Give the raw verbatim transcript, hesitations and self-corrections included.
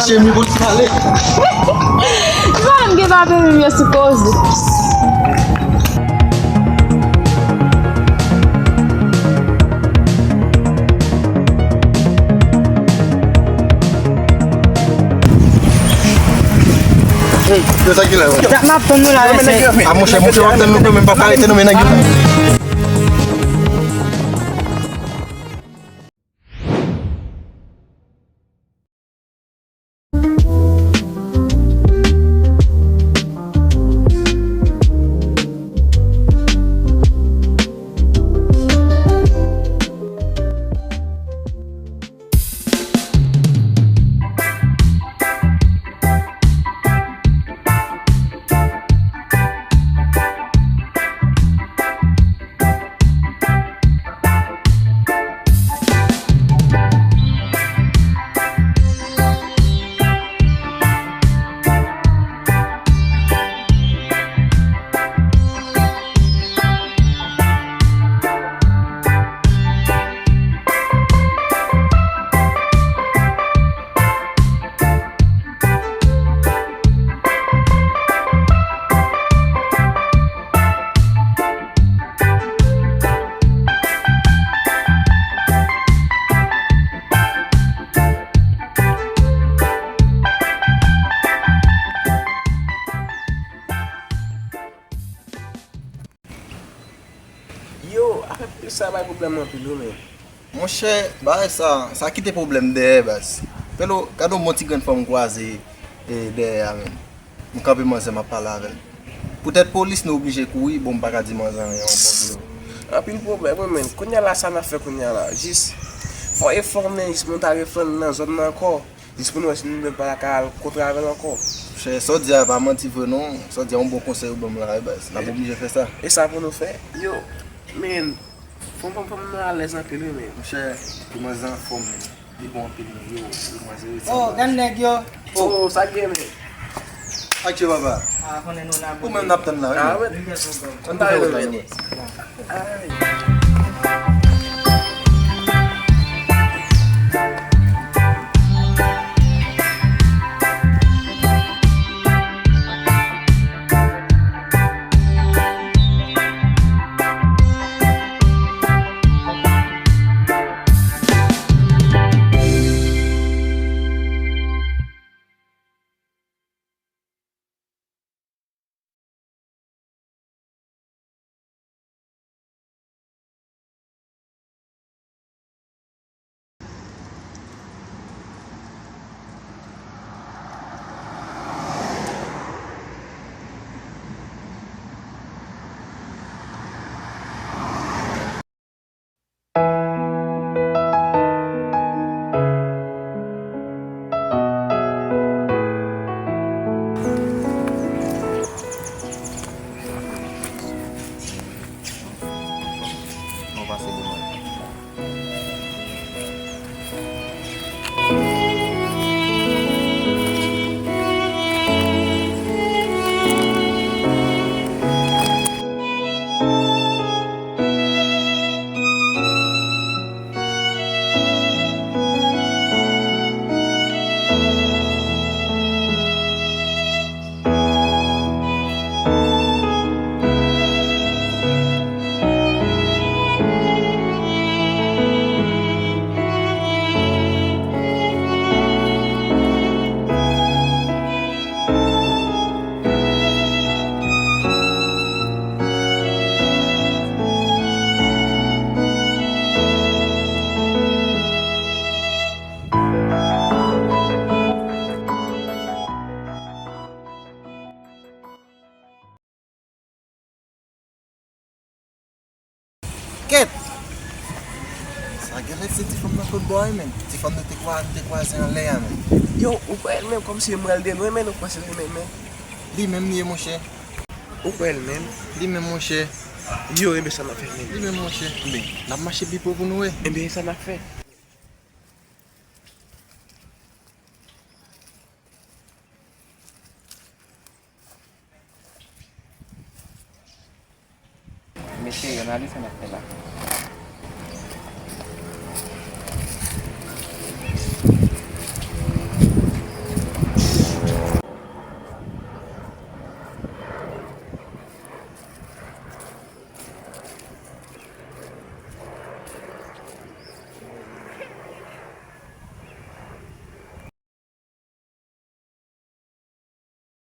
Chemi pou l pale. Sa menm gen pa pemi yo sou koze. Hey, yo, sa ki la, yo? Sa m ap tann nou la, mesye. A, monchè, monchè, w ap tann nou kanmenm, pa arete non, men nèg yo. Yo, afè polis sa bay pwoblèm anpil wi, men. Monchè, bagay sa, sa kite pwoblèm dèyè, baz. Pelo, gade yon bon ti grenn fanm m kwaze, e, dèyè a, men. M kanpe manzè, m ap pale avè l. Poutèt polis, nou oblije kouri, bon, m pa ka di manzè anyen ankò, Pelo. Anpil pwoblèm, wi, men. Kounye a la, sa n ap fè kounye a la? Jis, fò efò, men, jis pou nou ta reflann nan zòn nan ankò. Jis pou nou wè si nou menm pa ta ka al kontre avè l ankò. Monchè, sa w di a pa manti vre non. Sa w di a yon bon konsèy ou ban m la wi baz. N ap oblije fè sa. E sa pou nou fè? Yo, men, fò m, fò m, fò m alèz anpil wi men. Monchè, pou manzè anfòm men. Li bon anpil men. Yo, yo, manzè yo. Oh, gad nèg yo. Oh, sa k gen men? Ak yo, papa. Ah, konnen nou la. Ou menm n ap tann la wi. Ah, men. Ann pale nou men. Kèt! Sa genlè se ti fanm nan kot bò a wi, menm. Ti fanm nou te kwa-, te kwaze anlè a, menm. Yo, ou kwè l menm kòmsi m pral de lwen, menm, ou kwè se li menm, menm? Li menm li ye, monchè. Ou kwè l menm? Li menm, monchè. Yo, ebyen sa n ap fè, menm? Li menm, monchè. Enben, n ap mache pi pre pou nou wè. Enben, sa n ap fè. Mesye, analiz sa n ap fè la.